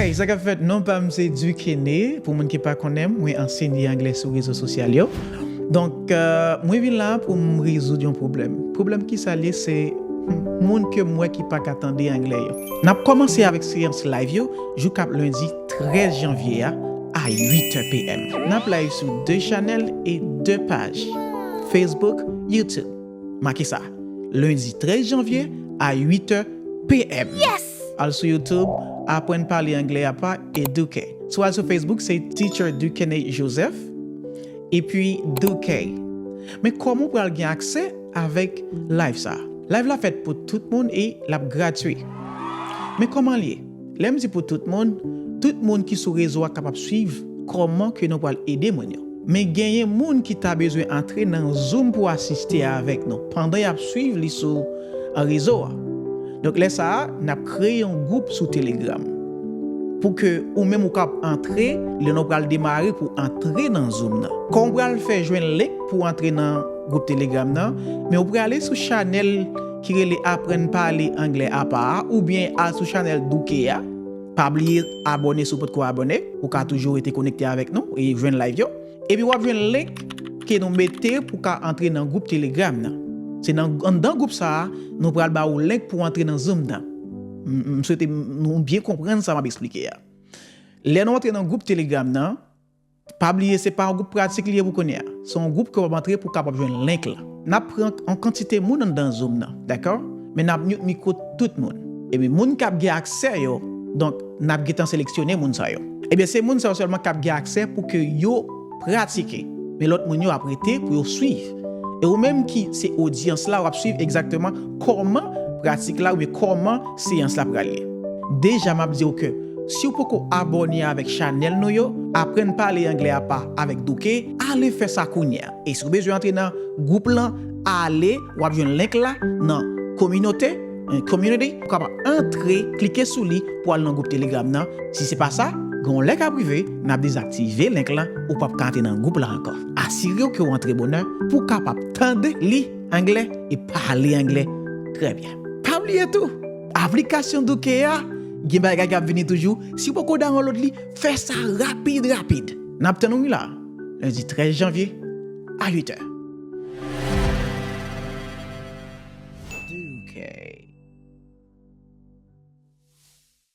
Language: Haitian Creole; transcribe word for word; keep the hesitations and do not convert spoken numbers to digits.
Hey, sa k ap fèt, non pa m se Duquesne. Pou moun ki pa konnen m, mwen ansenye anglè sou rezo sosyal yo. Donk, euh, mwen vin la pou m rezoud yon pwoblèm. Pwoblèm ki sa l ye, se moun ke m wè ki pa ka tande anglè yo. N ap kòmanse avèk seyans live yo, jou k ap lendi trèz janvye a, a uit è p m. N ap live sou de chanèl e de paj, Facebook, YouTube. Make sa, lendi trèz janvye a uit è p m. Yes! Al sou YouTube, Aprann Pale Anglè Apa e Duke. Si w al sou Facebook, se Teacher Duquesne Joseph, epi Duke. Men kòman w pral gen aksè avèk live sa? Live la fèt pou tout moun e l ap gratui. Men kòman l ye? Lè m di pou tout moun, tout moun ki sou rezo a kapab swiv kòman ke nou pral ede moun yo. Men genyen moun ki ta bezwen antre nan Zoom pou asiste avèk nou pandan y ap swiv li sou, a, rezo a. Donk, lè sa a, n ap kreye yon gwoup sou Telegram pou ke ou menm ou kab antre lè nou pral demare pou antre nan Zoom nan. Kòman w pral fè jwenn link pou antre nan gwoup Telegram nan? Men ou prale sou chanèl ki rele Aprann Pale Anglè Apa a, oubyen al sou chanèl Duke a. Pa bliye abòne si w potko abòne, ou ka toujou rete konekte avèk nou e jwenn live yo. Epi w ap jwenn link ke nou mete pou ka antre nan gwoup Telegram nan. Se nan, anndan gwoup sa a, nou pral ba ou link pou antre nan Zoom nan. M, m swete nou byen konprann sa m ap eksplike a. Lè nou antre nan gwoup Telegram nan, pa bliye se pa yon gwoup pratik li ye pou kounye a. Se yon gwoup ke w ap antre pou w kapab jwenn link la. N ap pran yon kantite moun anndan Zoom nan, dakò? Men n ap mute mikwo tout moun. Epi moun k ap gen aksè yo, donk, n ap gentan seleksyone moun sa yo. Ebyen, se moun sa yo sèlman k ap gen aksè pou ke yo pratike. Men lòt moun yo ap rete pou yo swiv. E ou menm ki se odyans la, w ap swiv egzakteman kòman pratik la oubyen kòman seyans la pral ye. Deja, m ap di w ke si w poko abòne avèk chanèl nou yo, Aprann Pale Anglè Apa avèk Duke, ale fè sa kounye a. E si w bezwen antre nan gwoup lan, ale, w ap jwenn link la nan kominote, eh, community, ou kapab antre, klike sou li pou al nan gwoup Telegram nan. Si se pa sa, gen yon lè k ap rive, n ap dezaktive link lan, ou p ap ka antre nan gwoup la ankò. Asire w ke w antre bonè pou w kapab tande, li anglè e pale anglè trè byen. Pa bliye tou, aplikasyon Duke a, gen bagay k ap vini toujou. Si w poko download li, fè sa rapid, rapid. N ap tann ou wi la, lendi trèz janvye a uit è.